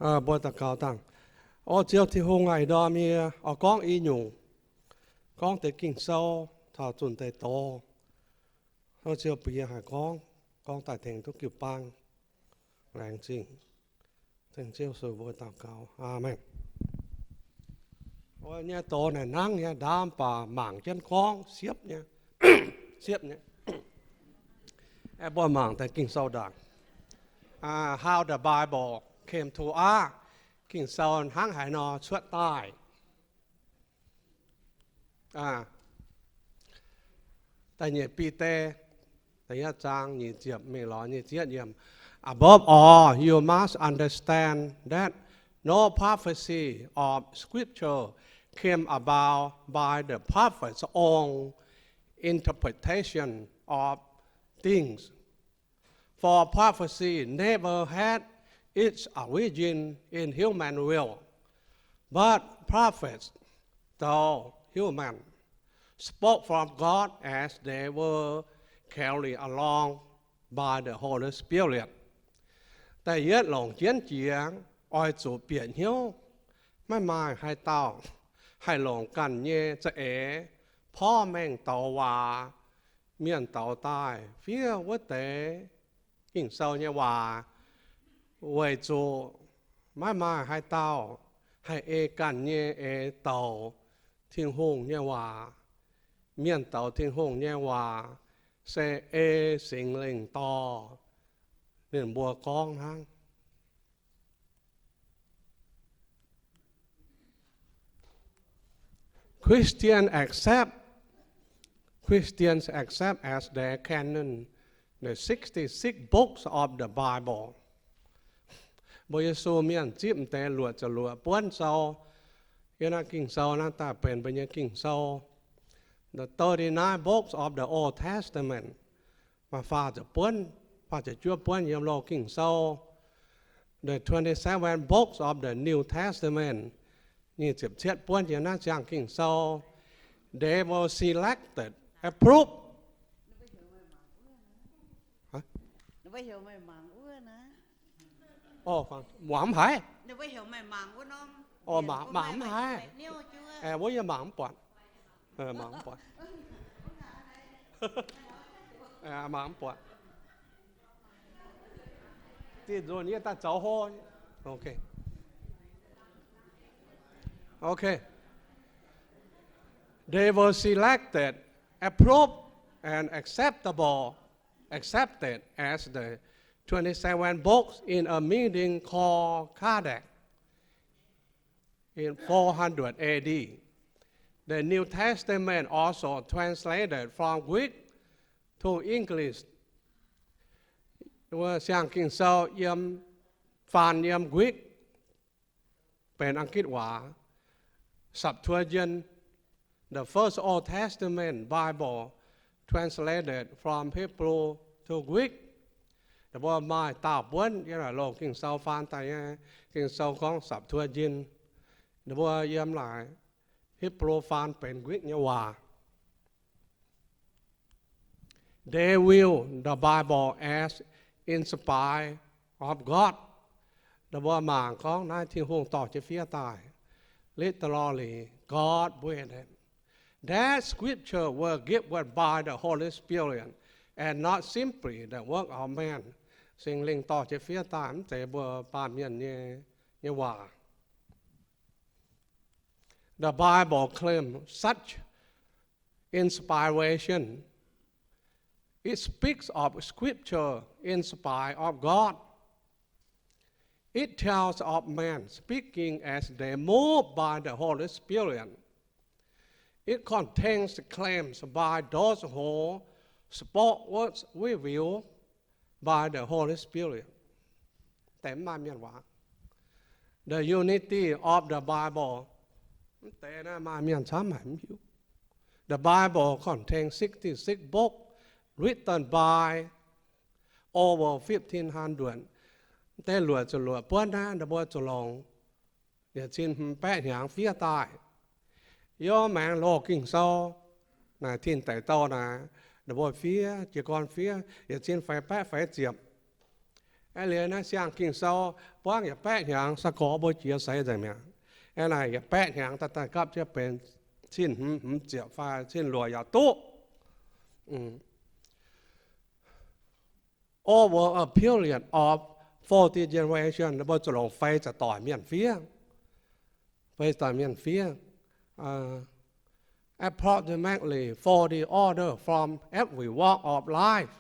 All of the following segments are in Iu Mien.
Mbuo daux gaux dangh. O Ziouv Tin-Hungh aac, ih ndorm yie oix gorngv i nyungc, gorngv deix Ging-Sou taux zunh deix doz. O Ziouv, bun yie haih gorngv, gorngv daaih tengx duqv jiu-baang. Laengz zingh. Tengx Ziouv Yesu mbuo daux gaux. Aamen. Nyei doz naaic nangv nyei, ndaam baac mangc jienv gorngv siepv nyei, siepv nyei. Aeqv, mbuo mangc deix Ging-Sou ndaangc. How the Bible came to us. Ging-Sou hnangv haaix nor cuotv daaih. Da'nyeic Bide, da'yietv zaang nyic ziepc mingh lorz nyic ziepc yiemc. Above all, you must understand that no prophecy of Scripture came about by the prophet's own interpretation of things. For prophecy never had its origin in human will, but prophets, though human, spoke from God as they were carried along by the Holy Spirit. Da'yietv longc jienv jiex oix zuqc bieqc hnyouv, maiv maaih haaix dauh haih longc ganh nyei za'eix porv mengh douz waac mienh douz daaih fiev wuov deix Ging-Sou nyei waac, weic zuqc maiv maaih haaix dauh haih ei ganh nyei eix douc Tin-Hungh nyei waac. Mienh douz Tin-Hungh nyei waac se ei Singx Lingh dorh ninh mbuo gorngv hnangv. Christian accept, Christians accept as their canon the sixty-six books of the Bible. Mbuo Yesu mienh zipv deix luoqc ziepc luoqc buonv sou, yiem naaiv Ging-Sou naaiv daaih benx mbuo nyei Ging-Sou. The thirty-nine books of the Old Testament. Maaih faah ziepc buonv, faah ziepc juov buonv yiem loz Ging-Sou. The twenty-seven books of the New Testament. Nyic ziepc cietv buonv yiem naaiv siang Ging-Sou. They were selected, approved. Muangx mv haiz? Mangc mv haiz. Wuov yie mangc mv buatc. Mangc mv buatc. Mangc mv buatc. Dinh nzunc yie daaih zoux hlo. Okay. Okay. They were selected, approved, and acceptable, accepted as the twenty-seven books in a meeting called Kardec in four hundred A D. The New Testament also translated from Greek to English. สิบ Ging-Sou yiem, faan yiem Greek benx อังกฤษ waac, Septuagint. The first Old Testament Bible translated from Hebrew to Greek. Ninh mbuo maaih daauh buonv yiem naaic loz Ging-Sou faan daaih nyei, Ging-Sou gorngv Septuagint. Ninh mbuo yiem naaic Hipv^lu faan benx Greek nyei waac. They view the Bible as inspired of God. Ninh mbuo mangc gorngv naaiv Tin-Hungh dorh jienv fiev daaih. Literally, God breathed it. That scripture were given by the Holy Spirit and not simply the work of man. Singx Lingh dorh jienv fiev daaih, mv zeiz mbuo baamh mienh nyei, nyei waac. The Bible claims such inspiration. It speaks of scripture inspired of God. It tells of men speaking as they moved by the Holy Spirit. It contains claims by those who spoke words revealed by the Holy Spirit. Deix mv maaih mienh waac. The unity of the Bible. Mv deix naaiv maaih mienh camv haic mv hiuv. The Bible contains sixty-six books written by over fifteen hundred. Deix luoqc ziepc luoqc buonv naaiv, ninh mbuo zuqc longc yietc cin hmz baeqv hnyangx fiev daaih. Yiem maengx loz Ging-Sou naaic tin deic douh naaic, ninh mbuo fiev, jiez gorn fiev yietc cin feix baeqv feix ziepc. Aeqv, liuz naaiv siang Ging-Sou buangv yietc baeqv hnyangx, sai-gorx mbuo jiex seix nzengc mi'aqv. Aeqv, naaic yietc baeqv hnyangx daaih daaih gapv jienv benx cin hmz hmz ziepc fai cin luoqc yaac duqv. Over a period of forty generation, mbuo zuqc longc feix ziepc doic mienh fiev. Feix doic mienh fiev. Approximately forty order from every walk of life.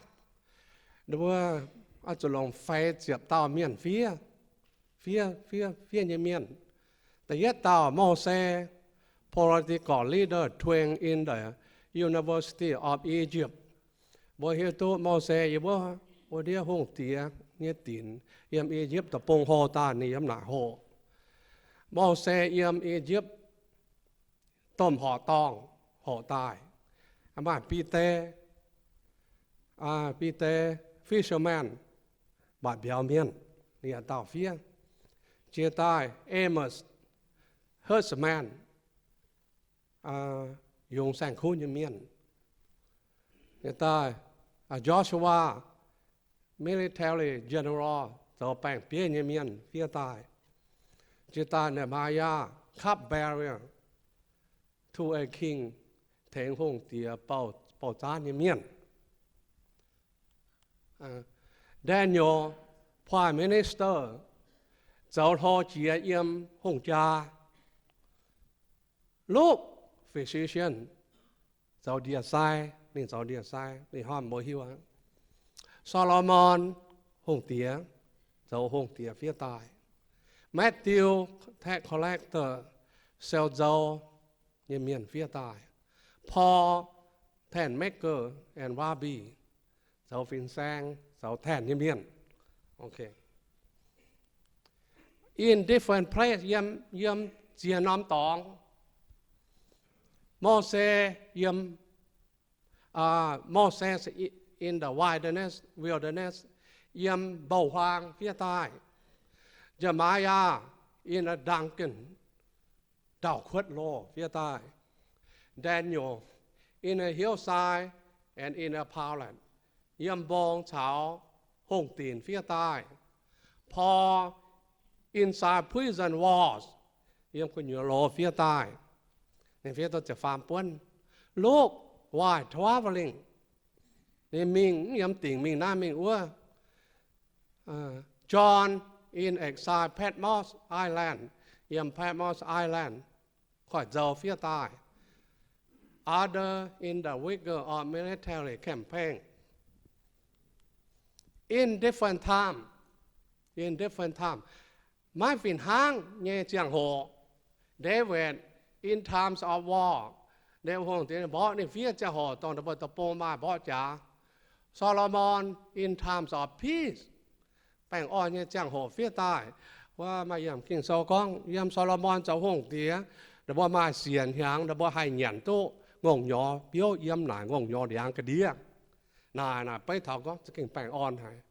Mbuo zuqc longc feix ziepc dauh mienh fiev, fiev, fiev, fiev nyei mienh. Da'yietv dauh Mose, political leader trained in the University of Egypt. Mbuo hiuv duqv Mose yiem wuov, wuov ndiev hungh diex nyei dinc, yiem I^yipv Deic-Bung hoqc daaih, ninh yiem naaic hoqc. Mose yiem I^yipv domh horqc dorngh hoqc daaih. Maaih Bide, Bide, fisherman, mbatc mbiauz mienh, ninh yaac dauh fiev. Jiex daaih Amos, herdsman, yungz saeng-kuv nyei mienh. Jiex daaih Joshua, military general, zoux baeng-bieiv nyei mienh, fiev daaih. Jiex daaih Nehemiah, cupbearer to a king, tengx hungh diex bouh zaanv nyei mienh. Daniel, prime minister, zoux hlo jiex yiem hungh jaa. Luke, physician, zoux ndie sai, ninh zoux ndie sai, ninh hnamv mbuo hiuv aqv. Solomon, hungh diex, zoux hungh diex fiev daaih. Matthew, tax collector, siou nzou nyei mienh fiev daaih. Paul, tent maker and rabbi, zoux fin-saeng, zoux tent nyei mienh. In different place, yiem, yiem ziex norm dorngx. Mose yiem, Moses in the wilderness, wilderness, yiem mbou-huaang fiev daaih. Jeremiah in a dungeon, ndau-kuotv loh, fiev daaih. Daniel in a hillside and in a palace, yiem mbong caux hungh dinc fiev daaih. Paul inside prison walls, yiem gu'nyuoz loz fiev daaih. Ninh fiev duqv ziepc faam buonv. Luke, while traveling, ninh mingh yiem dingc mingh naaiv mingh wuov. John in exile, Patmos Island, yiem Patmos Island koiv-nzou fiev daaih. Other in the vigor of military campaign. In different time, in different time, maiv fih hnangv nyei ziangh hoc. David in times of war, Ndaawitv Hungh diex mborqv ninh fiev ziangh hoc dongh ninh mbuo deic-bung maaih mborqv jaax. Solomon in times of peace, baengh orn nyei ziangh hoc fiev daaih. Wuov maaih yiem Ging-Sou gorngv yiem Solomon zoux hungh diex, ninh mbuo maaih siec hnyangx, ninh mbuo haih nyanc duqv ngongh nyorx biouv yiem naaic ngongh nyorx ndiangx ga'ndiev. Naaic naaic beiv taux gorngv za'gengh baengh orn haic.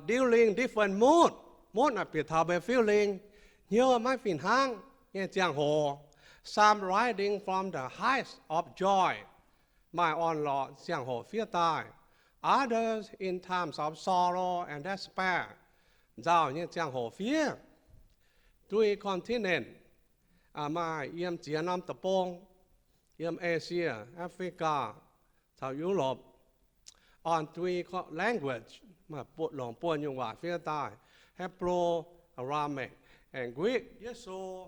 Dealing different mood, mood naaic bieqc taux mbuo feeling, hnyouv maiv fih hnangv nyei ziangh hoc. Some riding from the heights of joy, maaih orn-lorqc ziangh hoc fiev daaih. Others in times of sorrow and despair, nzauh nyei ziangh hoc fiev. Three continent, maaih yiem ziex norm deic-bung, yiem Asia, Africa, caux Europe. On three language, maaih longc buo nyungc waac fiev daaih: Hebrew, Aramaic, and Greek. Yesu,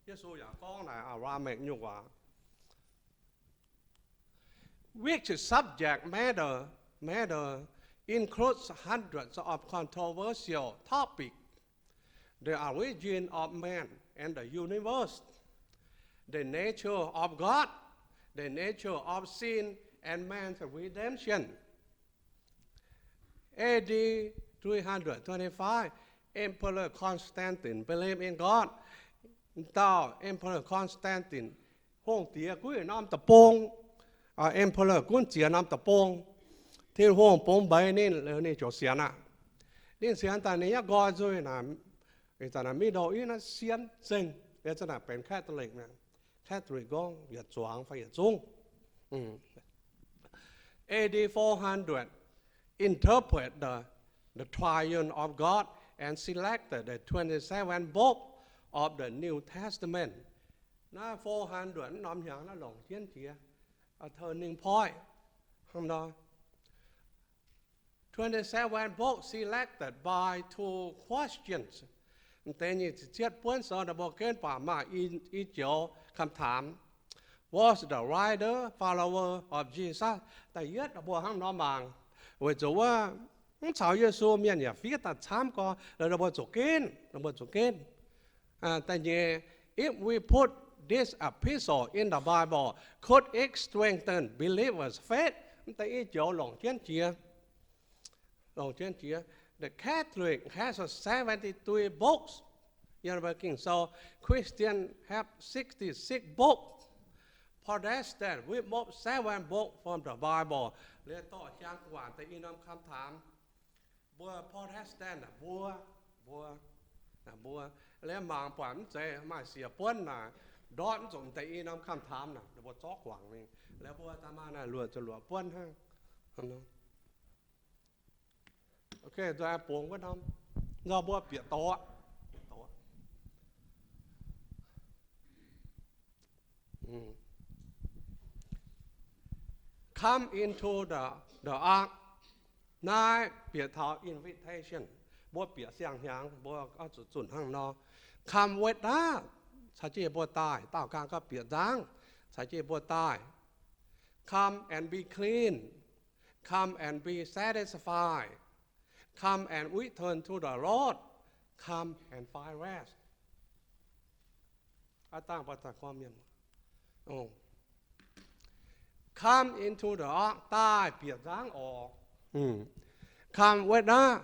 Yesu yaac gorngv naaic Aramaic nyungc waac. Which subject matter, matter includes hundreds of controversial topics: the origin of man and the universe, the nature of God, the nature of sin, and man's redemption. A D three hundred twenty-five, Emperor Constantine believed in God. Dauh Emperor Constantine, hungh diex gunv yietc norm deic-bung, Emperor gunv ziex norm deic-bung. Tin-Hungh bungx mbeix ninh, ninh ziouc sienx aqv. Ninh sienx daaih ninh yaac nqoi nzuih naaic, Middle East naaiv sienx zengc, liuz za'naaic benx Catholic. Catholic gorngv yietc zuangx fai yietc zungv. A D four hundred, interpret the, the triune of God and selected the twenty-seven book of the New Testament. Naaiv four hundred norm hnyangx naaiv longc jienv jiex, turning point hnangv nor. Twenty-seven books selected by two questions. M'deix nyic ziepc cietv buonv sou naaiv mbuo genv baac maaih i, i joux คำถาม. Was the writer follower of Jesus? Da'yietv mbuo hnangv nor mangc, weic zuqc wuov mv caux Yesu mienh yaac fiev daaih camv gorx, mbuo zuqc ginv, mbuo zuqc ginv. Da'nyeic, if we put this epistle in the Bible, could it strengthen believers' faith? Mv deix i joux longc jienv jiex, longc jienv jiex. The Catholic has seventy-three books. Yiem mbuo Ging-Sou, Christian have sixty-six books. Protestant remove seven books from the Bible. Liuz dorh hiaang guangc deix i norm คำถาม. Mbuo Protestant naaic mbuo, mbuo, naaic mbuo, liuz mangc buatc mv zeiz maaih siec buonv naaic, ndortv mv zuqc deix i norm คำถาม naaic, mbuo zorqv guangc mingh. Liuz mbuo daaih maaih naaic luoqc zuqc luoqc buonv hnangv. Ok, nzauh bungx wuov norm, nzauh mbuo bieqc doqc, bieqc doqc. Come into the, the ark. Naaiv bieqc taux invitation. Mbuo bieqc siang-hnyangx mbuo oix zuqc zunh hnangv nor. Come with us, caux jienv yie mbuo daaih. Daauh gaang gauh bieqc nzangv, caux jienv yie mbuo daaih. Come and be clean. Come and be satisfied. Come and return to the Lord. Come and find rest. Aa dangh baac daaih gorngv mienh, come into the ark, daaih bieqc nzangv oc. Come with us,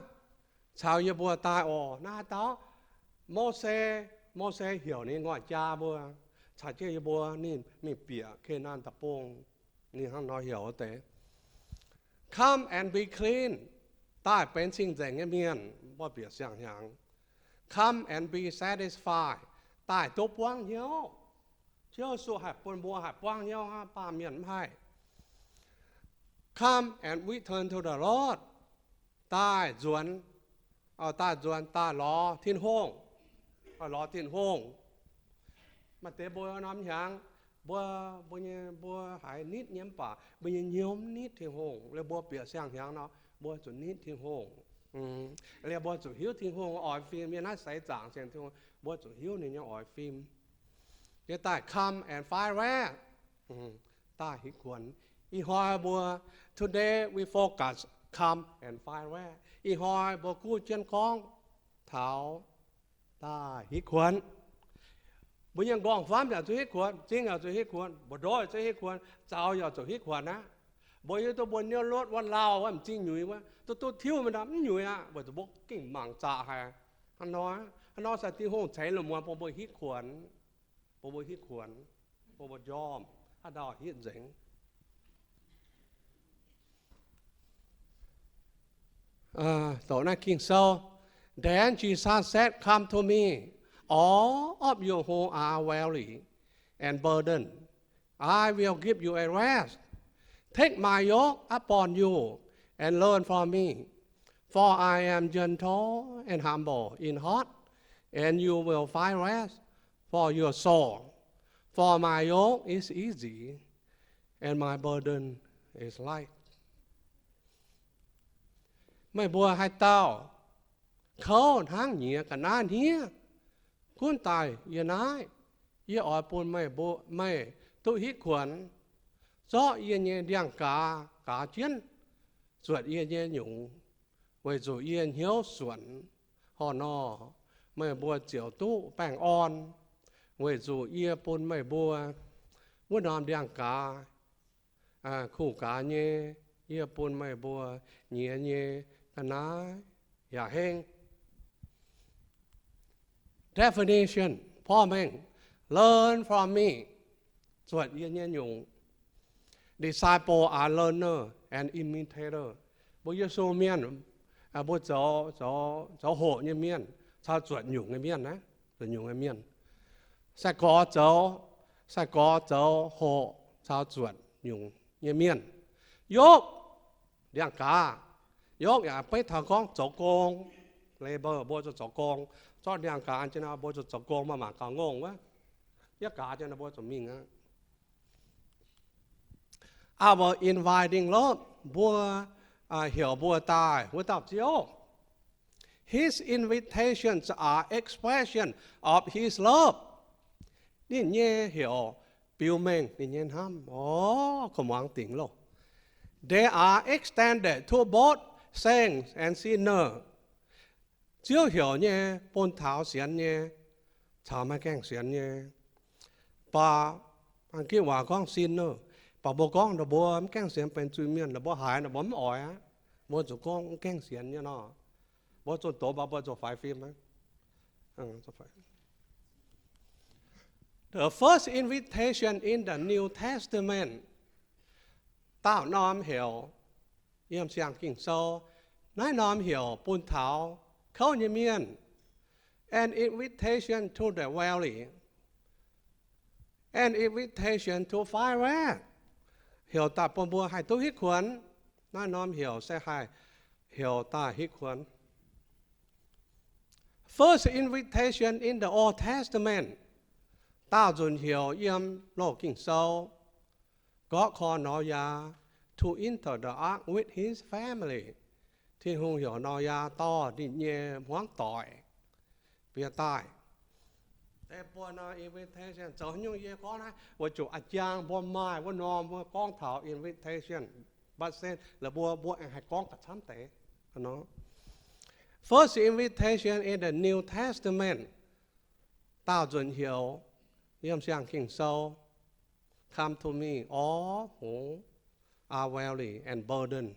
caux yie mbuo daaih oc. Naaiv haaix dauh? Mose. Mose heuc ninh ngoic jaa mbuo caux jienv yie mbuo ninh mingh bieqc Ka'naan Deic-Bung. Ninh hnangv nor heuc wuov deix. Come and be clean, daaih benx cing-nzengc nyei mienh. Mbuo bieqc siang-hnyangx. Come and be satisfied, daaih duqv buangv hnyouv. Ziouv Yesu haih bun mbuo haih buangv hnyouv hnangv, baamh mienh mv haih. Come and return to the Lord, daaih nzuonx, daaih nzuonx, daaih lorz Tin-Hungh, lorz Tin-Hungh. Maaih deix mbuo norm hnyangx, mbuo, mbuo nyei, mbuo haiz nitv nyei mv baac mbuo nyei hnyouv mv nitv Tin-Hungh. Liuz mbuo bieqc siang-hnyangx nor, mbuo zuqc nitv Tin-Hungh. Liuz mbuo zuqc hiuv Tin-Hungh oix fim, yiem naaiv seix zaangc sienx Tin-Hungh, mbuo zuqc hiuv ninh nyei oix fim. Yie daaih come and find rest, daaih hitv kuonx. Ih hnoi mbuo, today we focus come and find rest. Ih hnoi mbuo guv jienv gorngv taux daaih hitv kuonx. Mbuo nyei nqorngv-famv yaac zuqc hitv kuonx, m'zing yaac zuqc hitv kuonx, mbu'ndongx yaac zuqc hitv kuonx, zaux yaac zuqc hitv kuonx aqv. Mbuo hiuv duqv mbuo niouv lotv wuov lauh wuov m'zing nyuiz wuov, duqv duqv tiuv mingh nor mv nyuiz aqv, weic zuqc mbuo gengh mangc zaqc haic. Hnangv nor, hnangv nor se Tin-Hungh ceix lungh muonz bun mbuo hitv kuonx, bun mbuo hitv kuonx, bun mbuo njormh, haaix dauh hitv nzengc. Doqc naaiv Ging-Sou. Then Jesus said, come to me, all of you who are weary and burdened, I will give you a rest. Take my yoke upon you and learn from me, for I am gentle and humble in heart, and you will find rest for your soul. For my yoke is easy and my burden is light. Meih mbuo haaix dauh kouv hnangv nyiex ga'naaiv hniev, gunv daaih yie naaiv, yie oix bun meih mbuo, meih duqv hitv kuonx. Zorqv yie nyei ndiangx-gaaz gaaz jienv, zuotc yie nyei nyungc, weic zuqc yie hnyouv suonc. Horh nor, meih mbuo ziouc duqv baengh orn, weic zuqc yie bun meih mbuo wuov norm ndiangx-gaaz kuh gaaz nyei. Yie bun meih mbuo nyiex nyei ga'naaiv yaac heng. Definition, porv mengh, learn from me, zuotc yie nyei nyungc. Disciple are learner and imitator. Mbuo Yesu mienh, mbuo zoux, zoux, zoux hoqc nyei mienh caux zuotc nyungc nyei mienh aqv, zuotc nyungc nyei mienh. Sai-gorx zoux, sai-gorx zoux hoqc caux zuotc nyungc nyei mienh. Yopv, ndiangx-gaaz, Yaac beiv taux gorngv zoux gong, labor, mbuo zuqc zoux gong. Zorqv ndiangx-gaaz jienv nor, mbuo zuqc zoux gong, maaih mangc gaax ngongh wuov. Yie gaaz jienv nor, mbuo zuqc mingh aqv. Our inviting love, mbuo heuc mbuo daaih wuov dauh Ziouv. His invitations are expression of his love. Ninh nyei heuc biux mengh ninh nyei hnamv. Orv, kuv muangx dingc loh. They are extended to both saints and sinners. Ziouv heuc nyei bun taux sienx nyei caux maiv gaengh sienx nyei. Baac gitv waac gorngv sinner, baac mbuo gorngv ninh mbuo mv gaengh sienx benx zuiz-mienh, ninh mbuo haiz ninh mbuo mv oix aqv. Mbuo zuqc gorngv mv gaengh sienx nyei nor. Mbuo zuqc doqc, mbuo zuqc faix fim. The first invitation in the New Testament, daauh norm heuc yiem Siang Ging-Sou. Naaiv norm heuc bun taux kouv nyei mienh, an invitation to the wealthy, an invitation to find rest, heuc daaih bun mbuo haih duqv hitv kuonx. Naaiv norm heuc se haih heuc daaih hitv kuonx. First invitation in the Old Testament, daauh nzunc heuc yiem Loz-Ging Sou, God called Noah to enter the ark with his family. Tin-Hungh heuc Noyaa dorh ninh nyei hmuangv doic bieqc daaih. Deix buo norm invitation zoux nyungc yie gorngv naaiv, weic zuqc a'jang mbuo maaih wuov norm mbuo gorngv taux invitation, but then la'buo mbuo aengx haih gorngv gauh camv deix. First invitation in the New Testament, daauh nzunc heuc yiem Siang Ging Sou, Come to me, all who are weary and burdened,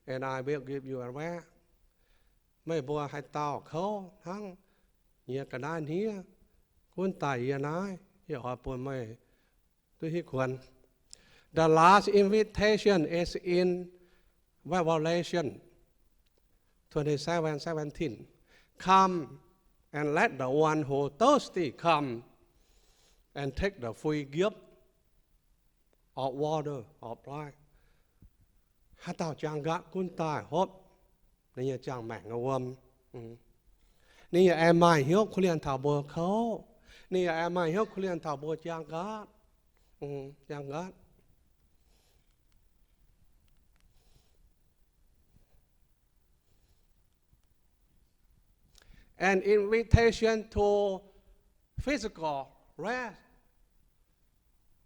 and I will give you a rest. Meih mbuo haaix dauh kouv hnangv nyiex ga'naaiv hniev, gunv daaih yie naaiv, yie oix bun meih duqv hitv kuonx. The last invitation is in Revelation twenty-seven seventeen. Come and let the one who thirsty come and take the free gift of water of life. Haaix dauh jaang nqaatv gunv daaih hopv ninh nyei ziangh maengc wuom. Ninh yaac aengx maaih hnyouv korv-lienh taux mbuo kouv. Ninh yaac aengx maaih hnyouv korv-lienh taux mbuo jaang nqaatv. Jaang nqaatv. An invitation to physical rest,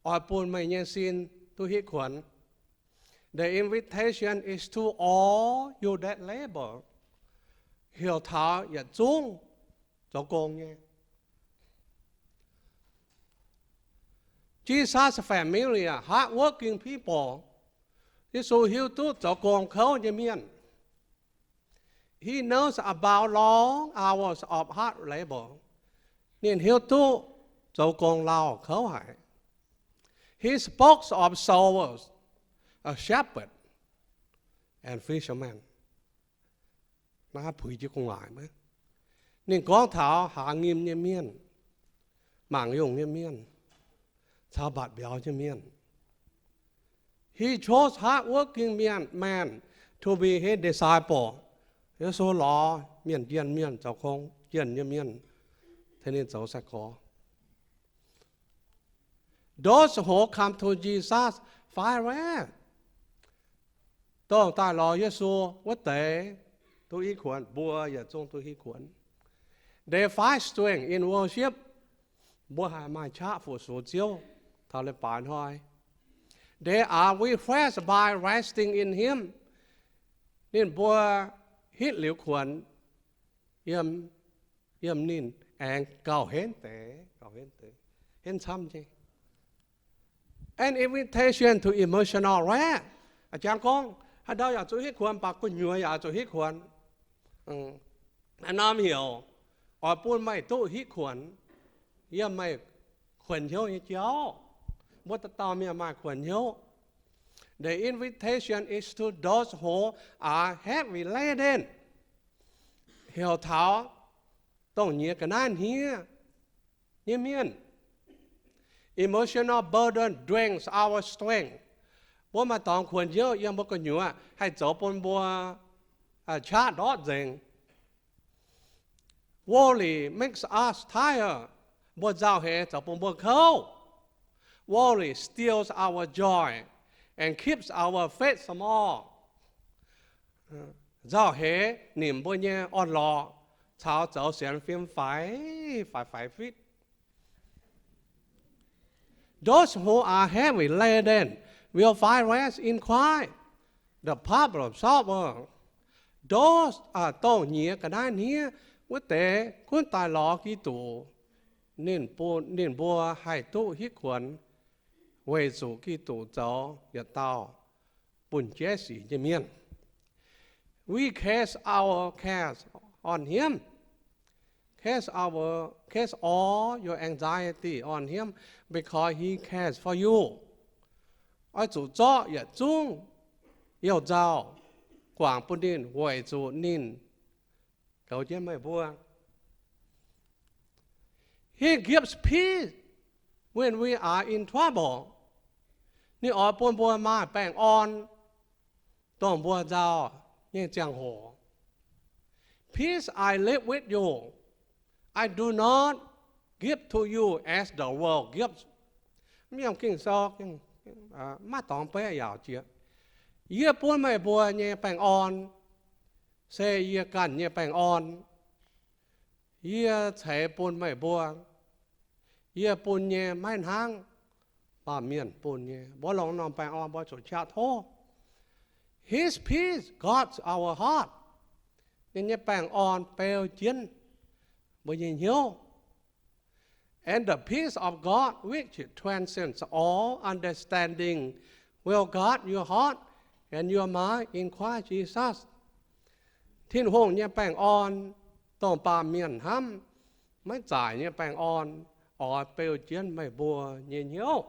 oix bun meih nyei sin duqv hitv kuonx. The invitation is to all you that labor, heuc taux yietc zungv zoux gong nyei. Jesus familiar, hard working people. Yesu hiuv duqv zoux gong kouv nyei mienh. He knows about long hours of hard labor. Ninh hiuv duqv zoux gong lauh kouv haic. He spoke of souls, a shepherd and fisherman. Naaiv puix jienv gu'nguaaic maiv? Ninh gorngv taux haaz nyim nyei mienh, mangc yungh nyei mienh, caux mbatc mbiauz nyei mienh. He chose hard-working men, men to be his disciple. Yesu lorz mienh jienh mienh zoux gong, jienh nyei mienh, tengx ninh zoux sai-gorx. Those who come to Jesus find rest. Dongh daaih lorz Yesu wuov deix duqv hitv kuonx, mbuo yietc zungv duqv hitv kuonx. They find strength in worship. Mbuo haih maaih qaqv fu-sux Ziouv taux leiz-baaix hnoi. They are refreshed by resting in Him. Ninh mbuo hitv liuz kuonx yiem, yiem ninh aengx gauh henv deix, gauh henv deix, henv camv nyei. An invitation to emotional rest. A'jang gorngv haaix ndau yaac zuqc hitv kuonx, mv baac gu'nyuoz yaac zuqc hitv kuonx. Naaiv norm heuc oix bun meih duqv hitv kuonx yiem meih kuonx hnyouv nyei jauv. Mbuo dauh dauh mienh maaih kuonx hnyouv. The invitation is to those who are heavy laden. Heuc taux dongh nyiex ga'naaiv hniev nyei mienh. Emotional burden drains our strength. Mbuo maaih dorngx kuonx hnyouv yiem mbuo gu'nyuoz haih zoux bun mbuo qaqv ndortv nzengc. Worry makes us tired. Mbuo nzauh heix zoux bun mbuo kouv. Worry steals our joy and keeps our faith small. Nzauh heix nimc mbuo nyei orn-lorqc caux zoux sienx fim faix faix faix fitv. Those who are heavy laden will find rest in Christ, the problem solver. Those, dongh nyiex ga'naaiv hniev wuov deix gunv daaih lorz Giduc, ninh bun, ninh mbuo haih duqv hitv kuonx, weic zuqc Giduc zoux yietc dauh bun jaiv sic nyei mienh. We cast our cares on him. Cast our, cast all your anxiety on him because he cares for you. Oix zuqc zorqv yietc zungv youh nzauh guangc bun ninh, weic zuqc ninh goux jienv meih mbuo. He gives peace when we are in trouble. Ninh oix bun mbuo maaih baengh orn, dongh mbuo nzauh nyei ziangh hoc. Peace I leave with you. I do not give to you as the world gives. Mv yiem Ging-Sou, maiv dorngx beiv yaauc jiex. Yie bun meih mbuo nyei baengh orn, se yie ganh nyei baengh orn. Yie ceix bun meih mbuo. Yie bun nyei maiv hnangv baamh mienh bun nyei. Mbuo longc norm baengh orn mbuo zuqc qaqv tov. His peace guards our heart. Ninh nyei baengh orn beu jienv mbuo nyei hnyouv. And the peace of God, which transcends all understanding, will guard your heart and your mind in Christ Jesus. Tin-Hungh nyei baengh orn, dongh baamh mienh hnamv maiv zaaic nyei baengh orn, oix beu jienv meih mbuo nyei hnyouv.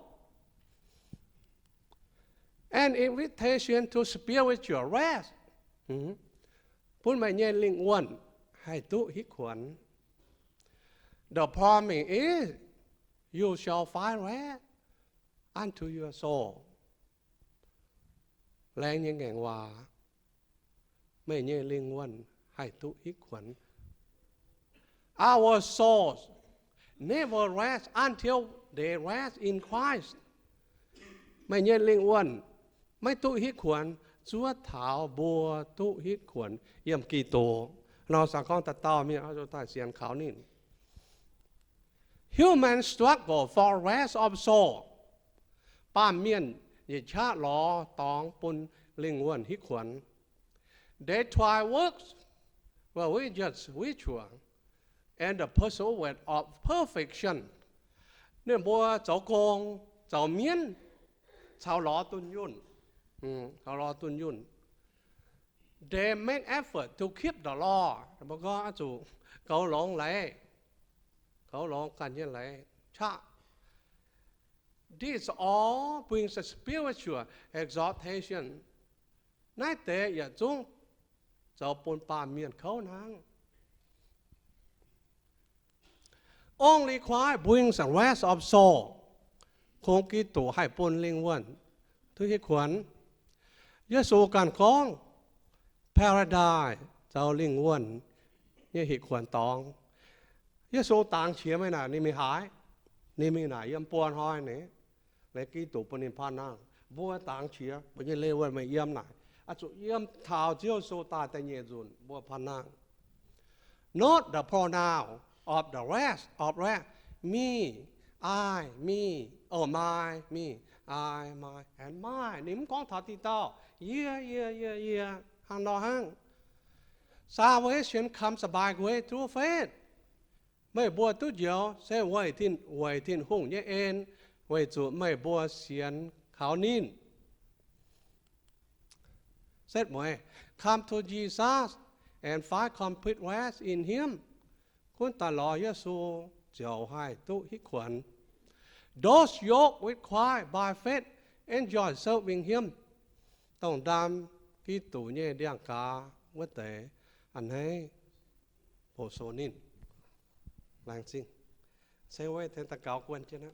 An invitation to spiritual rest. Bun meih nyei lingh wuonh haih duqv hitv kuonx. The problem is, you shall find rest unto your soul. Laengz nyei ngaengc waac, meih nyei lingh wuonh haih duqv hitv kuonx. Our souls never rest until they rest in Christ. Meih nyei lingh wuonh maiv duqv hitv kuonx zuov taux mbuo duqv hitv kuonx yiem Giduc. Nor sa gorngv da'dauh mienh oix zuqc daaih sienx kaux ninh. Humans struggle for rest of soul. Baamh mienh yietc qaqv lorz dorngx bun lingh wuonh hitv kuonx. They try works, religious ritual, and the pursuit of perfection. Ninh mbuo zoux gong, zoux mienv, caux lorz dunh yunh, caux lorz dunh yunh. They make effort to keep the law. Mbuo gorngv oix zuqc goux longx leiz, goux longx ganh nyei leiz qaqv. This all brings a spiritual exaltation. Naaiv deix yietc zungv zoux bun baamh mienh kouv hnangv. Only Christ brings a rest of soul. Kungx Giduc haih bun lingh wuonh duqv hitv kuonx. Yesu ganh gorngv, Paradise zoux lingh wuonh nyei hitv kuonx dorngx. Yesu dangx qiex meih naaic, ninh mingh haaix? Ninh mingh naaic yiem buo hnoi ni? Leiz Giduc bun ninh panh nangh. Mbuo dangx qiex mbuo nyei lingh wuonh meih yiem naaic, oix zuqc yiem taux Ziouv Yesu daaih da'nyeic nzunc mbuo panh nangh. Note the pronoun of the rest, of rest. Me, I, me, oh, my, me, I, my, and mine. Ninh mv gorngv taux diqc dauh, yie, yie, yie, yie, hnangv nor hnangv. Salvation comes by grace through faith. Meih mbuo duqv njoux se weic Tin, weic Tin-Hungh nyei en, weic zuqc meih mbuo sienx kaux ninh. Setv mueiz, come to Jesus and find complete rest in Him. Gunv daaih lorz Yesu ziouc haih duqv hitv kuonx. Those yoked with Christ by faith enjoy serving Him. Dongh ndaam Giduc nyei ndiangx-gaaz wuov deix a'hneiv hoqc sou ninh. Laengz zingh. Se weic deix daux gaux guon jienv aqv.